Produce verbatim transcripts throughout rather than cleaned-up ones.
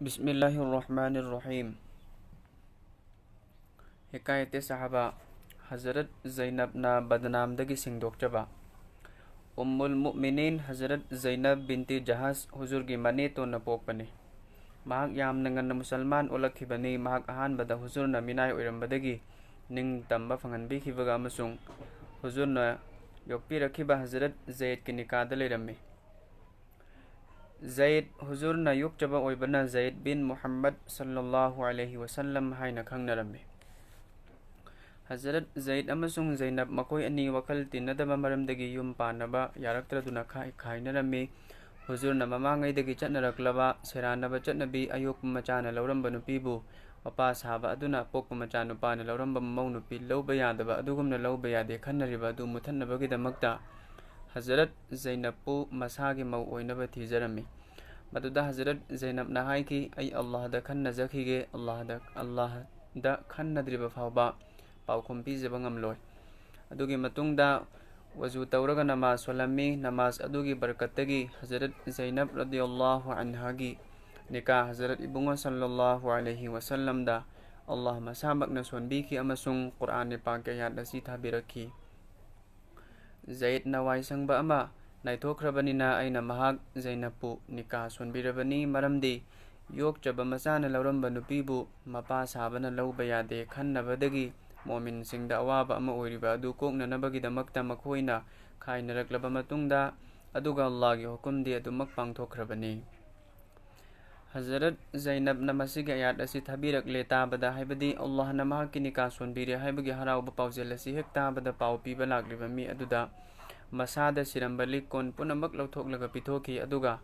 ꯕꯤꯁꯃꯤꯜꯂꯥꯍꯤꯔ ꯔꯍꯃꯥꯅꯤꯔ ꯔꯍꯤꯝ꯫ ꯍꯤꯀꯥꯌꯠ-ꯏ-ꯁꯍꯥꯕꯥ, ꯍꯖꯔꯠ ꯖꯩꯅꯕꯅ ꯕꯗꯅꯥꯝꯗꯒꯤ ꯁꯦꯡꯗꯣꯛꯆꯕ꯫ ꯎꯝꯃꯨꯜ ꯃꯨꯑꯃꯤꯅꯤꯟ ꯍꯖꯔꯠ ꯖꯩꯅꯕ ꯕꯤꯟꯇꯤ ꯖꯍꯥꯖ ꯍꯨꯖꯨꯔꯒꯤ ꯃꯅꯦꯇꯣꯟꯅ ꯄꯣꯛꯄꯅꯤ꯫ ꯃꯍꯥꯛ ꯌꯥꯝꯅ ꯉꯟꯅ ꯃꯨꯁꯜꯃꯥꯟ ꯑꯣꯜꯂꯛꯈꯤꯕꯅꯤ꯫ ꯃꯍꯥꯛ ꯑꯍꯥꯟꯕꯗ ꯍꯨꯖꯨꯔꯅ ꯃꯤꯅꯥꯏ ꯑꯣꯏꯔꯝꯕꯗꯒꯤ ꯅꯤꯡꯇꯝꯕ ꯐꯪꯍꯟꯕꯤꯈꯤꯕꯒ ꯑꯃꯁꯨꯡ ꯍꯨꯖꯨꯔꯅ ꯌꯣꯛꯄꯤꯔꯛꯈꯤꯕ ꯍꯖꯔꯠ ꯖꯌꯤꯗꯀꯤ ꯅꯤꯀꯥꯗ ꯂꯩꯔꯝꯃꯤ꯫ ꯖꯌꯤꯗ ꯍꯨꯖꯨꯔꯅ ꯌꯣꯛꯆꯕ ꯑꯣꯏꯕꯅ ꯖꯌꯤꯗ ꯕꯤꯟ ꯃꯨꯍꯝꯃꯗ ꯁꯜꯂꯜꯂꯥꯍꯨ ꯑꯂꯩꯍꯤ ꯋꯁꯜꯂꯝ ꯍꯥꯏꯅ ꯈꯪꯅꯔꯝꯃꯤ꯫ ꯍꯖꯔꯠ ꯖꯌꯤꯗ ꯑꯃꯁꯨꯡ ꯖꯩꯅꯕ ꯃꯈꯣꯏ ꯑꯅꯤ ꯋꯥꯈꯜ ꯇꯤꯟꯅꯗꯕ ꯃꯔꯝꯗꯒꯤ ꯌꯨꯝ ꯄꯥꯟꯅꯕ ꯌꯥꯔꯛꯇ꯭ꯔꯗꯨꯅ ꯈꯥꯏ-, ꯈꯥꯏꯅꯔꯝꯃꯤ꯫ ꯍꯨꯖꯨꯔꯅ ꯃꯃꯥꯡꯉꯩꯗꯒꯤ ꯆꯠꯅꯔꯛꯂꯕ ꯁꯦꯔꯥꯟꯅꯕ ꯆꯠꯅꯕꯤ, ꯑꯌꯣꯛꯄ ꯃꯆꯥꯅ ꯂꯧꯔꯝꯕ ꯅꯨꯄꯤꯕꯨ ꯃꯄꯥ ꯁꯥꯕ ꯑꯗꯨꯅ ꯑꯄꯣꯛꯄ ꯃꯆꯥꯅꯨꯄꯥꯅ ꯂꯧꯔꯝꯕ ꯃꯃꯧ ꯅꯨꯄꯤ ꯂꯧꯕ ꯌꯥꯗꯕ ꯑꯗꯨꯒꯨꯝꯅ ꯂꯧꯕ ꯌꯥꯗꯦ ꯈꯟꯅꯔꯤꯕ ꯑꯗꯨ ꯃꯨꯊꯠꯅꯕꯒꯤꯗꯃꯛꯇ ꯍꯖꯔꯠ ꯖꯩꯅꯕꯄꯨ ꯃꯁꯥꯒꯤ ꯃꯧ ꯑꯣꯏꯅꯕ ꯊꯤꯖꯔꯝꯃꯤ꯫ ꯃꯗꯨꯗ ꯍꯖꯔꯠ ꯖꯩꯅꯕꯅ ꯍꯥꯏꯈꯤ, "ꯑꯩ ꯑꯜꯂꯥꯍꯗ ꯈꯟꯅꯖꯈꯤꯒꯦ, ꯑꯜꯂꯥꯍꯗ, ꯑꯜꯂꯥꯍꯗ ꯈꯟꯅꯗ꯭ꯔꯤꯕ ꯐꯥꯎꯕ ꯄꯥꯎꯈꯨꯝ ꯄꯤꯖꯕ ꯉꯝꯂꯣꯏ"꯫ ꯑꯗꯨꯒꯤ ꯃꯇꯨꯡꯗ ꯋꯖꯨ ꯇꯧꯔꯒ ꯅꯃꯥꯖ ꯁꯣꯜꯂꯝꯃꯤ꯫ ꯅꯃꯥꯖ ꯑꯗꯨꯒꯤ ꯕꯔꯀꯠꯇꯒꯤ ꯍꯖꯔꯠ ꯖꯩꯅꯕ ꯔꯗꯤꯌꯜꯂꯥꯍꯨ ꯑꯟꯍꯥꯒꯤ ꯅꯤꯀꯥ ꯍꯖꯔꯠ ꯏꯕꯨꯡꯉꯣ ꯁꯜꯂꯜꯂꯥꯍꯨ ꯑꯂꯩꯍꯤ ꯋꯁꯜꯂꯝꯗ ꯑꯜꯂꯥꯍ ꯃꯁꯥꯃꯛꯅ ꯁꯣꯟꯕꯤꯈꯤ ꯑꯃꯁꯨꯡ ꯀꯨꯔꯥꯟ ꯄꯥꯛꯀꯤ ꯑꯥꯌꯥꯠ ꯑꯁꯤ ꯊꯥꯕꯤꯔꯛꯈꯤ꯫ ꯖꯌꯤꯗꯅ ꯋꯥꯏ ꯁꯪꯕ ꯑꯃ ꯅꯥꯏꯊꯣꯛꯈ꯭ꯔꯕꯅꯤꯅ ꯑꯩꯅ ꯃꯍꯥꯛ ꯖꯩꯅꯕꯄꯨ ꯅꯤꯀꯥ ꯁꯣꯟꯕꯤꯔꯕꯅꯤ, ꯃꯔꯝꯗꯤ ꯌꯣꯛꯆꯕ ꯃꯆꯥꯅ ꯂꯧꯔꯝꯕ ꯅꯨꯄꯤꯕꯨ ꯃꯄꯥ ꯁꯥꯕꯅ ꯂꯧꯕ ꯌꯥꯗꯦ ꯈꯟꯅꯕꯗꯒꯤ ꯃꯣꯃꯤꯟꯁꯤꯡꯗ ꯑꯋꯥꯕ ꯑꯃ ꯑꯣꯏꯔꯤꯕ ꯑꯗꯨ ꯀꯣꯛꯅꯅꯕꯒꯤꯗꯃꯛꯇ ꯃꯈꯣꯏꯅ ꯈꯥꯏꯅꯔꯛꯂꯕ ꯃꯇꯨꯡꯗ, ꯑꯗꯨꯒ ꯑꯜꯂꯥꯍꯒꯤ ꯍꯨꯀꯨꯝꯗꯤ ꯑꯗꯨꯃꯛ ꯄꯥꯡꯊꯣꯛꯈ꯭ꯔꯕꯅꯤ꯫ ꯍꯖꯔꯠ ꯖꯩꯅꯕꯅ ꯃꯁꯤꯒꯤ ꯑꯥꯌꯥꯠ ꯑꯁꯤ ꯊꯥꯕꯤꯔꯛꯂꯦ ꯇꯥꯕꯗ, ꯍꯥꯏꯕꯗꯤ ꯑꯜꯂꯥꯍꯅ ꯃꯍꯥꯛꯀꯤ ꯅꯤꯀꯥ ꯁꯣꯟꯕꯤꯔꯦ ꯍꯥꯏꯕꯒꯤ ꯍꯔꯥꯎꯕ ꯄꯥꯎꯖꯦꯜ ꯑꯁꯤ ꯍꯦꯛ ꯇꯥꯕꯗ, ꯄꯥꯎ ꯄꯤꯕ ꯂꯥꯛꯂꯤꯕ ꯃꯤ ꯑꯗꯨꯗ ꯃꯁꯥꯗ ꯁꯤꯔꯝꯕ ꯂꯤꯛ ꯀꯣꯟ ꯄꯨꯝꯅꯃꯛ ꯂꯧꯊꯣꯛꯂꯒ ꯄꯤꯊꯣꯛꯈꯤ, ꯑꯗꯨꯒ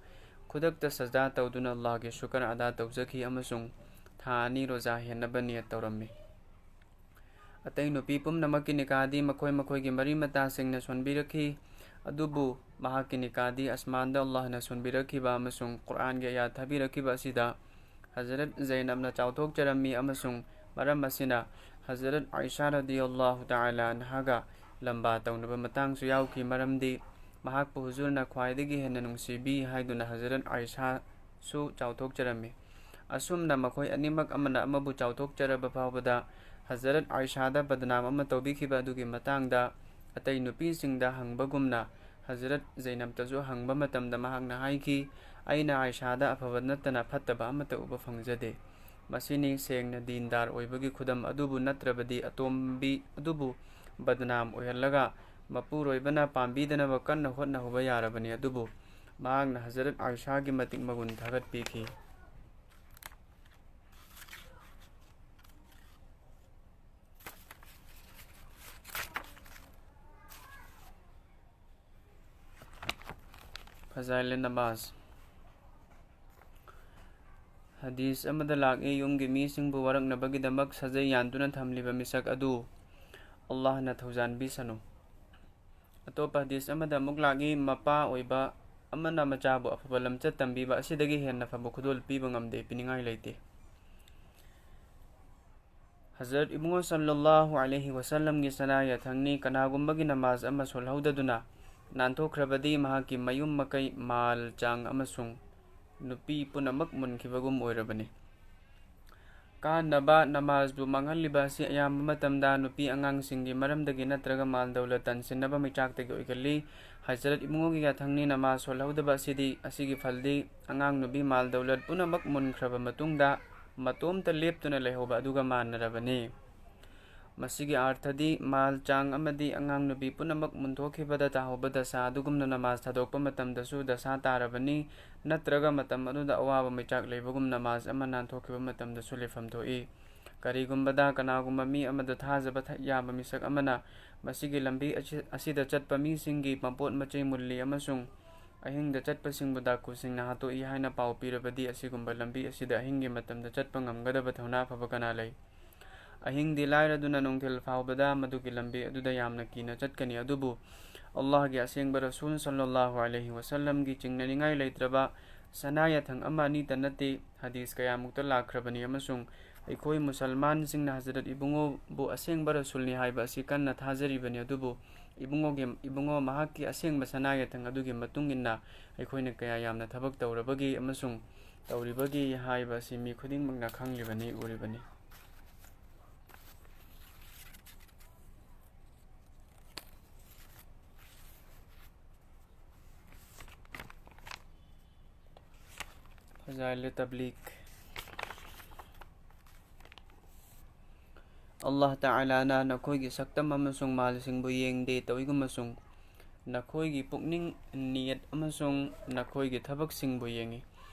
ꯈꯨꯗꯛꯇ ꯁꯖꯗꯥ ꯇꯧꯗꯨꯅ ꯑꯜꯂꯥꯍꯒꯤ ꯁꯨꯀꯔ ꯑꯗꯥ ꯇꯧꯖꯈꯤ ꯑꯃꯁꯨꯡ ꯊꯥ ꯑꯅꯤ ꯔꯣꯖꯥ ꯍꯦꯟꯅꯕ ꯅꯤꯌꯠ ꯇꯧꯔꯝꯃꯤ꯫ ꯑꯇꯩ ꯅꯨꯄꯤ ꯄꯨꯝꯅꯃꯛꯀꯤ ꯅꯤꯀꯥꯗꯤ ꯃꯈꯣꯏ ꯃꯈꯣꯏꯒꯤ ꯃꯔꯤ ꯃꯇꯥꯁꯤꯡꯅ ꯁꯣꯟꯕꯤꯔꯛꯈꯤ, ꯑꯗꯨꯕꯨ ꯃꯍꯥꯛꯀꯤ ꯅꯤꯀꯥꯗꯤ ꯑꯁꯃꯥꯟꯗ ꯑꯜꯂꯥꯍꯅ ꯁꯣꯟꯕꯤꯔꯛꯈꯤꯕ ꯑꯃꯁꯨꯡ ꯀꯨꯔꯥꯟꯒꯤ ꯑꯥꯌꯥꯠ ꯊꯥꯕꯤꯔꯛꯈꯤꯕ ꯑꯁꯤꯗ ꯍꯖꯔꯠ ꯖꯩꯅꯕꯅ ꯆꯥꯎꯊꯣꯛꯆꯔꯝꯃꯤ, ꯑꯃꯁꯨꯡ ꯃꯔꯝ ꯑꯁꯤꯅ ꯍꯖꯔꯠ ꯑꯥꯏꯁꯥ ꯔꯗꯤꯌꯜꯂꯥꯍꯨ ꯇꯥꯂꯥ ꯑꯟꯍꯥꯒ ꯂꯝꯕꯥ ꯇꯧꯅꯕ ꯃꯇꯥꯡꯁꯨ ꯌꯥꯎꯈꯤ, ꯃꯔꯝꯗꯤ ꯃꯍꯥꯛꯄꯨ ꯍꯨꯖꯨꯔꯅ ꯈ꯭ꯋꯥꯏꯗꯒꯤ ꯍꯦꯟꯅ ꯅꯨꯡꯁꯤꯕꯤ ꯍꯥꯏꯗꯨꯅ ꯍꯖꯔꯠ ꯑꯥꯏꯁꯥꯁꯨ ꯆꯥꯎꯊꯣꯛꯆꯔꯝꯃꯤ꯫ ꯑꯁꯨꯝꯅ ꯃꯈꯣꯏ ꯑꯅꯤꯃꯛ ꯑꯃꯅ ꯑꯃꯕꯨ ꯆꯥꯎꯊꯣꯛꯆꯔꯕ ꯐꯥꯎꯕꯗ ꯍꯖꯔꯠ ꯑꯥꯏꯁꯥꯗ ꯕꯗꯅꯥꯝ ꯑꯃ ꯇꯧꯕꯤꯈꯤꯕ ꯑꯗꯨꯒꯤ ꯃꯇꯥꯡꯗ ꯑꯇꯩ ꯅꯨꯄꯤꯁꯤꯡꯗ ꯍꯪꯕꯒꯨꯝꯅ ꯍꯖꯔꯠ ꯖꯩꯅꯕꯇꯁꯨ ꯍꯪꯕ ꯃꯇꯝꯗ ꯃꯍꯥꯛꯅ ꯍꯥꯏꯈꯤ, "ꯑꯩꯅ ꯑꯥꯏꯁꯥꯗ ꯑꯐꯕ ꯅꯠꯇꯅ ꯐꯠꯇꯕ ꯑꯃꯠꯇ ꯎꯕ ꯐꯪꯖꯗꯦ꯫ ꯃꯁꯤꯅꯤ ꯁꯦꯡꯅ ꯗꯤꯟꯗꯥꯔ ꯑꯣꯏꯕꯒꯤ ꯈꯨꯗꯝ ꯑꯗꯨꯕꯨ ꯅꯠꯇ꯭ꯔꯕꯗꯤ ꯑꯇꯣꯝꯕꯤ ꯑꯗꯨꯕꯨ ꯕꯗꯅꯥꯝ ꯑꯣꯏꯍꯜꯂꯒ ꯃꯄꯨꯔꯣꯏꯕꯅ ꯄꯥꯝꯕꯤꯗꯅꯕ ꯀꯟꯅ ꯍꯣꯠꯅꯍꯧꯕ ꯌꯥꯔꯕꯅꯤ꯫ ꯑꯗꯨꯕꯨ ꯃꯍꯥꯛꯅ ꯍꯖꯔꯠ ꯑꯥꯏꯁꯥꯒꯤ ꯃꯇꯤꯛ ꯃꯒꯨꯟ ꯊꯥꯒꯠꯄꯤꯈꯤ"꯫ ꯐꯖꯥꯏꯂꯦ ꯅꯃꯥꯖ꯫ ꯍꯗꯤꯁ ꯑꯃꯗ ꯂꯥꯛꯏ, "ꯌꯨꯝꯒꯤ ꯃꯤꯁꯤꯡꯕꯨ ꯋꯥꯔꯛꯅꯕꯒꯤꯗꯃꯛ ꯁꯥꯖꯩ ꯌꯥꯟꯗꯨꯅ ꯊꯝꯂꯤꯕ ꯃꯤꯁꯛ ꯑꯗꯨ ꯑꯜꯂꯥꯍꯅ ꯊꯧꯖꯥꯟꯕꯤꯁꯅꯨ"꯫ ꯑꯇꯣꯞꯄ ꯍꯗꯤꯁ ꯑꯃꯗ ꯑꯃꯨꯛ ꯂꯥꯛꯏ, "ꯃꯄꯥ ꯑꯣꯏꯕ ꯑꯃꯅ ꯃꯆꯥꯕꯨ ꯑꯐꯕ ꯂꯝꯆꯠ ꯇꯝꯕꯤꯕ ꯑꯁꯤꯗꯒꯤ ꯍꯦꯟꯅ ꯐꯕ ꯈꯨꯗꯣꯜ ꯄꯤꯕ ꯉꯝꯗꯦ, ꯄꯤꯅꯤꯡꯉꯥꯏ ꯂꯩꯇꯦ"꯫ ꯍꯖꯔꯠ ꯏꯕꯨꯡꯉꯣ ꯁꯜꯂꯜꯂꯥꯍꯨ ꯑꯂꯩꯍꯤ ꯋꯁꯜꯂꯝꯒꯤ ꯁꯅꯥ ꯌꯥꯊꯪꯅꯤ, ꯀꯅꯥꯒꯨꯝꯕꯒꯤ ꯅꯃꯥꯖ ꯑꯃ ꯁꯣꯜꯍꯧꯗꯗꯨꯅ ꯅꯥꯟꯊꯣꯛꯈ꯭ꯔꯕꯗꯤ ꯃꯍꯥꯛꯀꯤ ꯃꯌꯨꯝ ꯃꯀꯩ, ꯃꯥꯜ ꯆꯥꯡ ꯑꯃꯁꯨꯡ ꯅꯨꯄꯤ ꯄꯨꯝꯅꯃꯛ ꯃꯨꯟꯈꯤꯕꯒꯨꯝ ꯑꯣꯏꯔꯕꯅꯤ꯫ ꯀꯥꯟꯅꯕ ꯅꯃꯥꯖꯕꯨ ꯃꯥꯡꯍꯜꯂꯤꯕ ꯑꯁꯤ ꯑꯌꯥꯝꯕ ꯃꯇꯝꯗ ꯅꯨꯄꯤ ꯑꯉꯥꯡꯁꯤꯡꯒꯤ ꯃꯔꯝꯗꯒꯤ ꯅꯠꯇ꯭ꯔꯒ ꯃꯥꯜ ꯗꯧꯂꯠ ꯇꯥꯟꯁꯤꯟꯅꯕ ꯃꯩꯆꯥꯛꯇꯒꯤ ꯑꯣꯏꯒꯜꯂꯤ꯫ ꯍꯖꯔꯠ ꯏꯕꯨꯡꯉꯣꯒꯤ ꯌꯥꯊꯪꯅꯤ, ꯅꯃꯥꯖ ꯁꯣꯜꯍꯧꯗꯕ ꯑꯁꯤꯗꯤ ꯑꯁꯤꯒꯤ ꯐꯜꯗꯤ ꯑꯉꯥꯡ ꯅꯨꯄꯤ ꯃꯥꯜ ꯗꯧꯂꯠ ꯄꯨꯝꯅꯃꯛ ꯃꯨꯟꯈ꯭ꯔꯕ ꯃꯇꯨꯡꯗ ꯃꯇꯣꯝꯇ ꯂꯦꯞꯇꯨꯅ ꯂꯩꯍꯧꯕ ꯑꯗꯨꯒ ꯃꯥꯟꯅꯔꯕꯅꯤ꯫ ꯃꯁꯤꯒꯤ ꯑꯥꯔꯊꯗꯤ ꯃꯥꯜ ꯆꯥꯡ ꯑꯃꯗꯤ ꯑꯉꯥꯡ ꯅꯨꯄꯤ ꯄꯨꯝꯅꯃꯛ ꯃꯨꯟꯊꯣꯛꯈꯤꯕꯗ ꯇꯥꯍꯧꯕ ꯗꯁꯥ ꯑꯗꯨꯒꯨꯝꯅ ꯅꯃꯥꯖ ꯊꯥꯗꯣꯛꯄ ꯃꯇꯝꯗꯁꯨ ꯗꯁꯥ ꯇꯥꯔꯕꯅꯤ, ꯅꯠꯇ꯭ꯔꯒ ꯃꯇꯝ ꯑꯗꯨꯗ ꯑꯋꯥꯕ ꯃꯩꯆꯥꯛ ꯂꯩꯕꯒꯨꯝ ꯅꯃꯥꯖ ꯑꯃ ꯅꯥꯟꯊꯣꯛꯈꯤꯕ ꯃꯇꯝꯗꯁꯨ ꯂꯦꯞꯐꯝ ꯊꯣꯛꯏ꯫ ꯀꯔꯤꯒꯨꯝꯕꯗ ꯀꯅꯥꯒꯨꯝꯕ ꯃꯤ ꯑꯃꯗ ꯊꯥꯖꯕ ꯊ-, ꯌꯥꯕ ꯃꯤꯁꯛ ꯑꯃꯅ ꯃꯁꯤꯒꯤ ꯂꯝꯕꯤ ꯑꯁꯤ-, ꯑꯁꯤꯗ ꯆꯠꯄ ꯃꯤꯁꯤꯡꯒꯤ ꯃꯄꯣꯠ ꯃꯆꯩ ꯃꯨꯜꯂꯤ ꯑꯃꯁꯨꯡ ꯑꯍꯤꯡꯗ ꯆꯠꯄꯁꯤꯡꯕꯨ ꯗꯥꯀꯨꯁꯤꯡꯅ ꯍꯥꯠꯇꯣꯛꯏ ꯍꯥꯏꯅ ꯄꯥꯎ ꯄꯤꯔꯕꯗꯤ, ꯑꯁꯤꯒꯨꯝꯕ ꯂꯝꯕꯤ ꯑꯁꯤꯗ ꯑꯍꯤꯡꯒꯤ ꯃꯇꯝꯗ ꯆꯠꯄ ꯉꯝꯒꯗꯕ ꯊꯧꯅꯥ ꯐꯕ ꯀꯅꯥ ꯂꯩ? ꯑꯍꯤꯡꯗꯤ ꯂꯥꯏꯔꯗꯨꯅ ꯅꯨꯡꯊꯤꯜ ꯐꯥꯎꯕꯗ ꯃꯗꯨꯒꯤ ꯂꯝꯕꯤ ꯑꯗꯨꯗ ꯌꯥꯝꯅ ꯀꯤꯅ ꯆꯠꯀꯅꯤ꯫ ꯑꯗꯨꯕꯨ ꯑꯜꯂꯥꯍꯒꯤ ꯑꯁꯦꯡꯕ ꯔꯁꯨꯜ ꯁꯜꯂꯜꯂꯥꯍꯨ ꯑꯂꯩꯍꯤ ꯋꯁꯜꯂꯝꯒꯤ ꯆꯤꯡꯅꯅꯤꯡꯉꯥꯏ ꯂꯩꯇ꯭ꯔꯕ ꯁꯅꯥ ꯌꯥꯊꯪ ꯑꯃ ꯑꯅꯤꯇ ꯅꯠꯇꯦ, ꯍꯗꯤꯁ ꯀꯌꯥꯃꯨꯛꯇ ꯂꯥꯛꯈ꯭ꯔꯕꯅꯤ, ꯑꯃꯁꯨꯡ ꯑꯩꯈꯣꯏ ꯃꯨꯁꯜꯃꯥꯟꯁꯤꯡꯅ ꯍꯖꯔꯠ ꯏꯕꯨꯡꯉꯣꯕꯨ ꯑꯁꯦꯡꯕ ꯔꯁꯨꯜꯅꯤ ꯍꯥꯏꯕ ꯑꯁꯤ ꯀꯟꯅ ꯊꯥꯖꯔꯤꯕꯅꯤ꯫ ꯑꯗꯨꯕꯨ ꯏꯕꯨꯡꯉꯣꯒꯤ, ꯏꯕꯨꯡꯉꯣ ꯃꯍꯥꯛꯀꯤ ꯑꯁꯦꯡꯕ ꯁꯅꯥ ꯌꯥꯊꯪ ꯑꯗꯨꯒꯤ ꯃꯇꯨꯡ ꯏꯟꯅ ꯑꯩꯈꯣꯏꯅ ꯀꯌꯥ ꯌꯥꯝꯅ ꯊꯕꯛ ꯇꯧꯔꯕꯒꯦ ꯑꯃꯁꯨꯡ ꯇꯧꯔꯤꯕꯒꯦ ꯍꯥꯏꯕ ꯑꯁꯤ ꯃꯤ ꯈꯨꯗꯤꯡꯃꯛꯅ ꯈꯪꯂꯤꯕꯅꯤ, ꯎꯔꯤꯕꯅꯤ꯫ ꯐꯖꯥꯏꯂꯦ ꯇꯕ꯭ꯂꯤꯒ꯫ ꯑꯜꯂꯥꯍ ꯇꯥꯂꯥꯅ ꯅꯈꯣꯏꯒꯤ ꯁꯛꯇꯝ ꯑꯃꯁꯨꯡ ꯃꯥꯜꯁꯤꯡꯕꯨ ꯌꯦꯡꯗꯦ ꯇꯧꯏꯒꯨꯝꯕꯁꯨꯡ, ꯅꯈꯣꯏꯒꯤ ꯄꯨꯛꯅꯤꯡ ꯅꯤꯌꯠ ꯑꯃꯁꯨꯡ ꯅꯈꯣꯏꯒꯤ ꯊꯕꯛꯁꯤꯡꯕꯨ ꯌꯦꯡꯏ꯫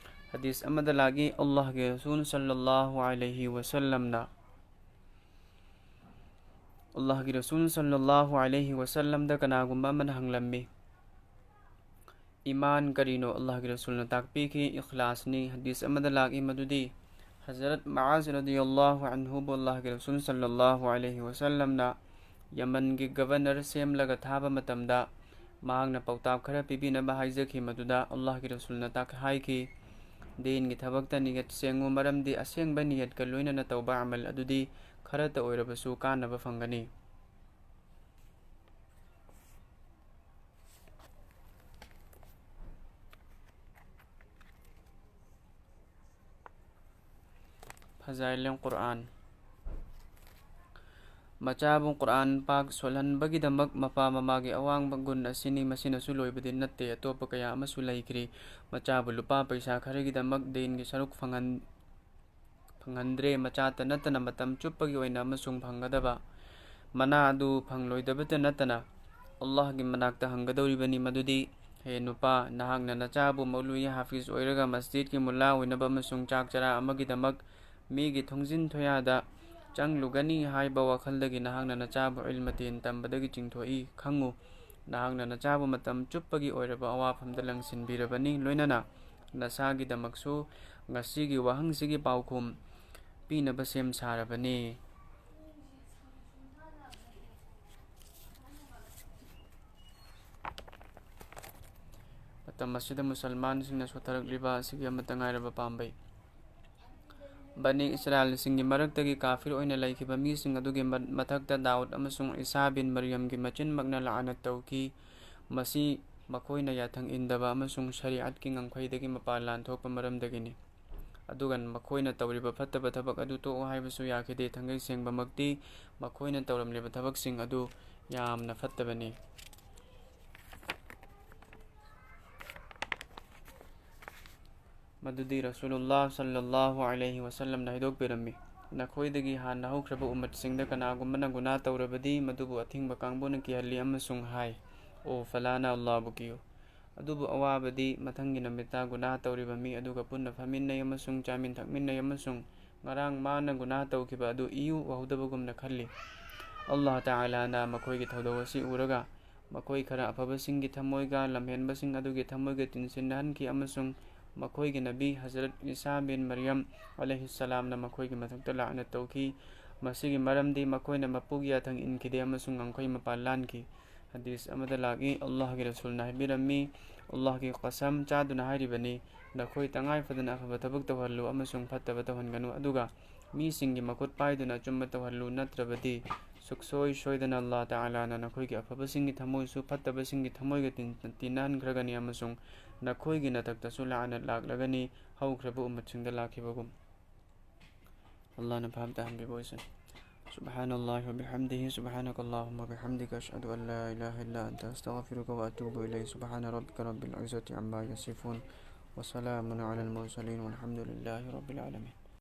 ꯍꯗꯤꯁ ꯑꯃꯗ ꯂꯥꯛꯏ, ꯑꯜꯂꯥꯍꯒꯤ ꯔꯁꯨꯜ ꯁꯜꯂꯜꯂꯥꯍꯨ ꯑꯂꯩꯍꯤ ꯋꯁꯜꯂꯝꯅ, ꯑꯜꯂꯥꯍꯒꯤ ꯔꯁꯨꯜ ꯁꯜꯂꯜꯂꯥꯍꯨ ꯑꯂꯩꯍꯤ ꯋꯁꯜꯂꯝꯗ ꯀꯅꯥꯒꯨꯝꯕ ꯑꯃꯅ ꯍꯪꯂꯝꯃꯤ, ꯏꯃꯥꯟ ꯀꯔꯤꯅꯣ? ꯑꯜꯂꯥꯍꯒꯤ ꯔꯁꯨꯜꯅ ꯇꯥꯛꯄꯤꯈꯤ, ꯏꯈꯂꯥꯁꯅꯤ꯫ ꯍꯗꯤꯁ ꯑꯃꯗ ꯂꯥꯛꯏ ꯃꯗꯨꯗꯤ ꯍꯖꯔꯠ ꯃꯥꯖ ꯔꯗꯤꯌꯜꯂꯥꯍꯨ ꯑꯟꯍꯨꯕꯨ ꯑꯜꯂꯥꯍꯒꯤ ꯔꯁꯨꯜ ꯁꯜꯂꯜꯂꯥꯍꯨ ꯑꯂꯩꯍꯤ ꯋꯁꯜꯂꯝꯅ ꯌꯃꯟꯒꯤ ꯒꯕꯔꯅꯔ ꯁꯦꯝꯂꯒ ꯊꯥꯕ ꯃꯇꯝꯗ ꯃꯍꯥꯛꯅ ꯄꯥꯎꯇꯥꯛ ꯈꯔ ꯄꯤꯕꯤꯅꯕ ꯍꯥꯏꯖꯈꯤ꯫ ꯃꯗꯨꯗ ꯑꯜꯂꯥꯍꯒꯤ ꯔꯁꯨꯜꯅ ꯇꯥꯛ-, ꯍꯥꯏꯈꯤ, "ꯗꯤꯟꯒꯤ ꯊꯕꯛꯇ ꯅꯤꯌꯠ ꯁꯦꯡꯉꯨ, ꯃꯔꯝꯗꯤ ꯑꯁꯦꯡꯕ ꯅꯤꯌꯠꯀ ꯂꯣꯏꯅꯅ ꯇꯧꯕ ꯑꯃꯜ ꯑꯗꯨꯗꯤ ꯈꯔꯇ ꯑꯣꯏꯔꯕꯁꯨ ꯀꯥꯟꯅꯕ ꯐꯪꯒꯅꯤ"꯫ ꯐꯖꯥꯏꯂꯦꯝ ꯀꯨꯔꯑꯥꯟ꯫ ꯃꯆꯥꯕꯨ ꯀꯨꯔꯑꯥꯟ ꯄꯥꯛ ꯁꯣꯜꯍꯟꯕꯒꯤꯗꯃꯛ ꯃꯄꯥ ꯃꯃꯥꯒꯤ ꯑꯋꯥꯡꯕ ꯒꯨꯟ ꯑꯁꯤꯅꯤ꯫ ꯃꯁꯤꯅꯁꯨ ꯂꯣꯏꯕꯗꯤ ꯅꯠꯇꯦ, ꯑꯇꯣꯞꯄ ꯀꯌꯥ ꯑꯃꯁꯨ ꯂꯩꯈ꯭ꯔꯤ꯫ ꯃꯆꯥꯕꯨ ꯂꯨꯄꯥ ꯄꯩꯁꯥ ꯈꯔꯒꯤꯗꯃꯛ ꯗꯤꯟꯒꯤ ꯁꯔꯨꯛ ꯐꯪꯍꯟ-, ꯐꯪꯍꯟꯗ꯭ꯔꯦ꯫ ꯃꯆꯥꯇ ꯅꯠꯇꯅ ꯃꯇꯝ ꯆꯨꯞꯄꯒꯤ ꯑꯣꯏꯅ ꯑꯃꯁꯨꯡ ꯐꯪꯒꯗꯕ ꯃꯅꯥ ꯑꯗꯨ ꯐꯪꯂꯣꯏꯗꯕꯇ ꯅꯠꯇꯅ ꯑꯜꯂꯥꯍꯒꯤ ꯃꯅꯥꯛꯇ ꯍꯪꯒꯗꯧꯔꯤꯕꯅꯤ꯫ ꯃꯗꯨꯗꯤ, "ꯍꯦ ꯅꯨꯄꯥ, ꯅꯍꯥꯛꯅ ꯅꯆꯥꯕꯨ ꯃꯧꯂꯨꯏ ꯍꯥꯐꯤꯖ ꯑꯣꯏꯔꯒ ꯃꯁꯖꯤꯗꯀꯤ ꯃꯨꯜꯂꯥ ꯑꯣꯏꯅꯕ ꯑꯃꯁꯨꯡ ꯆꯥꯛ ꯆꯔꯥ ꯑꯃꯒꯤꯗꯃꯛ ꯃꯤꯒꯤ ꯊꯣꯡꯖꯤꯟ ꯊꯣꯌꯥꯗ ꯆꯪꯂꯨꯒꯅꯤ ꯍꯥꯏꯕ ꯋꯥꯈꯜꯗꯒꯤ ꯅꯍꯥꯛꯅ ꯅꯆꯥꯕꯨ ꯏꯜꯃ ꯗꯤꯟ ꯇꯝꯕꯗꯒꯤ ꯆꯤꯡꯊꯣꯛꯏ꯫ ꯈꯪꯉꯨ, ꯅꯍꯥꯛꯅ ꯅꯆꯥꯕꯨ ꯃꯇꯝ ꯆꯨꯞꯄꯒꯤ ꯑꯣꯏꯔꯕ ꯑꯋꯥꯐꯝꯗ ꯂꯪꯁꯤꯟꯕꯤꯔꯕꯅꯤ, ꯂꯣꯏꯅꯅ ꯅꯁꯥꯒꯤꯗꯃꯛꯁꯨ ꯉꯁꯤꯒꯤ ꯋꯥꯍꯪꯁꯤꯒꯤ ꯄꯥꯎꯈꯨꯝ ꯄꯤꯅꯕ ꯁꯦꯝ ꯁꯥꯔꯕꯅꯤ"꯫ ꯃꯇꯝ ꯑꯁꯤꯗ ꯃꯨꯁꯜꯃꯥꯟꯁꯤꯡꯅ ꯁꯣꯠꯊꯔꯛꯂꯤꯕ ꯑꯁꯤꯒꯤ ꯑꯃꯠꯇ ꯉꯥꯏꯔꯕ ꯄꯥꯝꯕꯩ꯫ ꯕꯅꯤ ꯏꯁꯔꯥꯏꯜꯁꯤꯡꯒꯤ ꯃꯔꯛꯇꯒꯤ ꯀꯥꯐꯤꯔ ꯑꯣꯏꯅ ꯂꯩꯈꯤꯕ ꯃꯤꯁꯤꯡ ꯑꯗꯨꯒꯤ ꯃ-, ꯃꯊꯛꯇ ꯗꯥꯎꯗ ꯑꯃꯁꯨꯡ ꯏꯁꯥ ꯕꯤꯟ ꯃꯔꯤꯌꯝꯒꯤ ꯃꯆꯤꯟꯃꯛꯅ ꯂꯥꯅꯠ ꯇꯧꯈꯤ꯫ ꯃꯁꯤ ꯃꯈꯣꯏꯅ ꯌꯥꯊꯪ ꯏꯟꯗꯕ ꯑꯃꯁꯨꯡ ꯁꯔꯤꯑꯠꯀꯤ ꯉꯝꯈꯩꯗꯒꯤ ꯃꯄꯥꯟ ꯂꯥꯟꯊꯣꯛꯄ ꯃꯔꯝꯗꯒꯤꯅꯤ꯫ ꯑꯗꯨꯒ ꯃꯈꯣꯏꯅ ꯇꯧꯔꯤꯕ ꯐꯠꯇꯕ ꯊꯕꯛ ꯑꯗꯨ ꯇꯣꯛꯎ ꯍꯥꯏꯕꯁꯨ ꯌꯥꯈꯤꯗꯦ꯫ ꯊꯥꯡꯒꯩ ꯁꯦꯡꯕꯃꯛꯇꯤ ꯃꯈꯣꯏꯅ ꯇꯧꯔꯝꯂꯤꯕ ꯊꯕꯛꯁꯤꯡ ꯑꯗꯨ ꯌꯥꯝꯅ ꯐꯠꯇꯕꯅꯤ꯫ ꯃꯗꯨꯗꯤ ꯔꯁꯨꯂꯨꯜꯂꯥꯍ ꯁꯜꯂꯜꯂꯥꯍꯨ ꯑꯂꯩꯍꯤ ꯋꯁꯜꯂꯝꯅ ꯍꯥꯏꯗꯣꯛꯄꯤꯔꯝꯃꯤ, "ꯅꯈꯣꯏꯗꯒꯤ ꯍꯥꯟꯅ ꯍꯧꯈ꯭ꯔꯕ ꯎꯝꯃꯠꯁꯤꯡꯗ ꯀꯅꯥꯒꯨꯝꯕꯅ ꯒꯨꯅꯥ ꯇꯧꯔꯕꯗꯤ, ꯃꯗꯨꯕꯨ ꯑꯊꯤꯡꯕ ꯀꯥꯡꯕꯨꯅ ꯀꯤꯍꯜꯂꯤ ꯑꯃꯁꯨꯡ ꯍꯥꯏ, 'ꯑꯣ ꯐꯂꯥꯅ, ꯑꯜꯂꯥꯍꯕꯨ ꯀꯤꯌꯨ꯫ ꯑꯗꯨꯕꯨ ꯑꯋꯥꯕꯗꯤ ꯃꯊꯪꯒꯤ ꯅꯨꯃꯤꯠꯇ ꯒꯨꯅꯥ ꯇꯧꯔꯤꯕ ꯃꯤ ꯑꯗꯨꯒ ꯄꯨꯟꯅ ꯐꯝꯃꯤꯟꯅꯩ ꯑꯃꯁꯨꯡ ꯆꯥꯃꯤꯟ ꯊꯛꯃꯤꯟꯅꯩ ꯑꯃꯁꯨꯡ ꯉꯔꯥꯡ ꯃꯥꯅ ꯒꯨꯅꯥ ꯇꯧꯈꯤꯕ ꯑꯗꯨ ꯏꯎ ꯎꯍꯧꯗꯕꯒꯨꯝꯅ ꯈꯜꯂꯤ꯫ ꯑꯜꯂꯥꯍ ꯇꯥꯂꯥꯅ ꯃꯈꯣꯏꯒꯤ ꯊꯧꯗꯧ ꯑꯁꯤ ꯎꯔꯒ ꯃꯈꯣꯏ ꯈꯔ ꯑꯐꯕꯁꯤꯡꯒꯤ ꯊꯃꯣꯏꯒ ꯂꯝꯍꯦꯟꯕꯁꯤꯡ ꯑꯗꯨꯒꯤ ꯊꯃꯣꯏꯒ ꯇꯤꯟꯁꯤꯟꯅꯍꯟꯈꯤ ꯑꯃꯁꯨꯡ ꯃꯈꯣꯏꯒꯤ ꯅꯕꯤ ꯍꯖꯔꯠ ꯏꯁꯥ ꯕꯤꯟ ꯃꯔꯤꯌꯝ ꯑꯂꯩꯍꯤꯁꯁꯂꯥꯝꯅ ꯃꯈꯣꯏꯒꯤ ꯃꯊꯛꯇ ꯂꯥꯛꯅ ꯇꯧꯈꯤ꯫ ꯃꯁꯤꯒꯤ ꯃꯔꯝꯗꯤ ꯃꯈꯣꯏꯅ ꯃꯄꯨꯒꯤ ꯌꯥꯊꯪ ꯏꯟꯈꯤꯗꯦ ꯑꯃꯁꯨꯡ ꯉꯝꯈꯩ ꯃꯄꯥꯟ ꯂꯥꯟꯈꯤ"꯫ ꯍꯗꯤꯁ ꯑꯃꯗ ꯂꯥꯛꯏ, ꯑꯜꯂꯥꯍꯒꯤ ꯔꯁꯨꯜꯅ ꯍꯥꯏꯕꯤꯔꯝꯃꯤ, ꯑꯜꯂꯥꯍꯒꯤ ꯀꯁꯝ ꯆꯥꯗꯨꯅ ꯍꯥꯏꯔꯤꯕꯅꯤ, "ꯅꯈꯣꯏ ꯇꯉꯥꯏ ꯐꯗꯅ ꯑꯐꯕ ꯊꯕꯛ ꯇꯧꯍꯜꯂꯨ ꯑꯃꯁꯨꯡ ꯐꯠꯇꯕ ꯇꯧꯍꯟꯒꯅꯨ, ꯑꯗꯨꯒ ꯃꯤꯁꯤꯡꯒꯤ ꯃꯈꯨꯠ ꯄꯥꯏꯗꯨꯅ ꯑꯆꯨꯝꯕ ꯇꯧꯍꯜꯂꯨ, ꯅꯠꯇ꯭ꯔꯕꯗꯤ ꯁꯨꯛꯁꯣꯏ ꯁꯣꯏꯗꯅ ꯑꯜꯂꯥꯍ ꯇꯥꯂꯥꯅ ꯅꯈꯣꯏꯒꯤ ꯑꯐꯕꯁꯤꯡꯒꯤ ꯊꯃꯣꯏꯁꯨ ꯐꯠꯇꯕꯁꯤꯡꯒꯤ ꯊꯃꯣꯏꯒ ꯇꯤꯟ-, ꯇꯤꯟꯅꯍꯟꯈ꯭ꯔꯒꯅꯤ ꯑꯃꯁꯨꯡ ꯅꯈꯣꯏꯒꯤ ꯅꯊꯛꯇꯁꯨ ꯂꯥꯅꯠ ꯂꯥꯛꯂꯒꯅꯤ, ꯍꯧꯈ꯭ꯔꯕ ꯎꯝꯃꯠꯁꯤꯡꯗ ꯂꯥꯛꯈꯤꯕꯒꯨꯝ"꯫ ꯑꯜꯂꯥꯍꯅ ꯐꯥꯕ ꯇꯥꯍꯟꯕꯤꯕ ꯑꯣꯏꯁꯅꯨ꯫ سبحان الله وبحمده، سبحانك اللهم وبحمدك، أشهد أن لا إله إلا أنت، أستغفرك وأتوب إليك. سبحان ربك رب العزة عما يصفون، وسلام على المرسلين، والحمد لله رب العالمين.